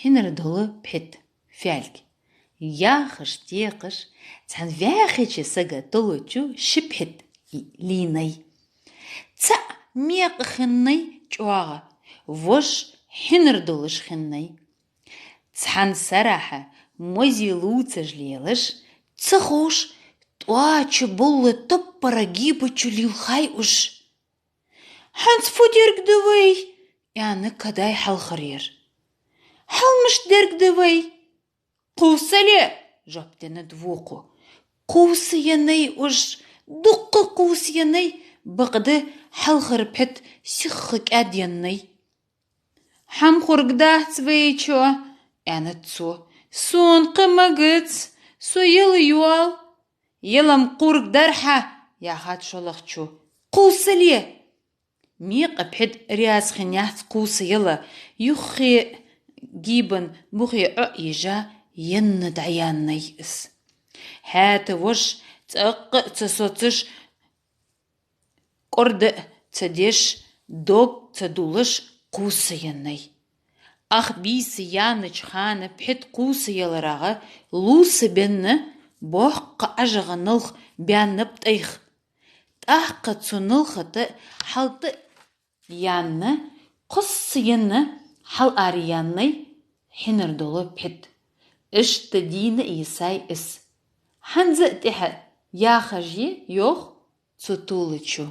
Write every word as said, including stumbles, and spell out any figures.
Хьинар дола пхьид, фаьлг. Яхаш, декъаш, цхьан ваьхача сага толачу ши пхьид лийнай. ЦаӀ мекъа хиннай чӀоагӀа, воша хьинар долаш хиннай. Цхьан сарахьа мозе лувцаш лелаш, ца ховш, тӀоа чу болла топпара гибачу лилхай уж. «ХӀанз фу дерг да вай?» — аьнна кадай хьалхарера. «Хьал мишта дерг да вай?» «Кхувсале!» — жоп деннад вокхо. Кхувсаеннай уж, дукха кхувсаеннай, бакъда хьалхара пхьид сихха кӀаьденнай. «ХӀама хургдац вайчо, — аьннад цо. — Сона кхы магац, со яла йоал». «Яла-м кхургдар хьа, — яхад шоллагӀчо. — Кхувсале!» Мекъа пхьид раьза хиннаяц кхувсаяла, юххе гибан бухе Ӏо а ежа, енна дӀаяьннай из. ХӀаьта воша цӀаккха а ца соцаш, кӀорда а ца деш, дог а ца дуллаш кхувсаеннай. Ах бийса яьннача хана пхьид кхувсаяларагӀа лувсабенна боккха Ӏажагӏа налх баьннаб тӀайх. ТӀаккха цу налха тӀа хьалтӀа а яьнна, кхоссаенна хьалараяьннай хьинар дола пхьид. Иштта дийна йисай из. «ХӀанз а тӀехьа яхаш я, — йоах цу толачо.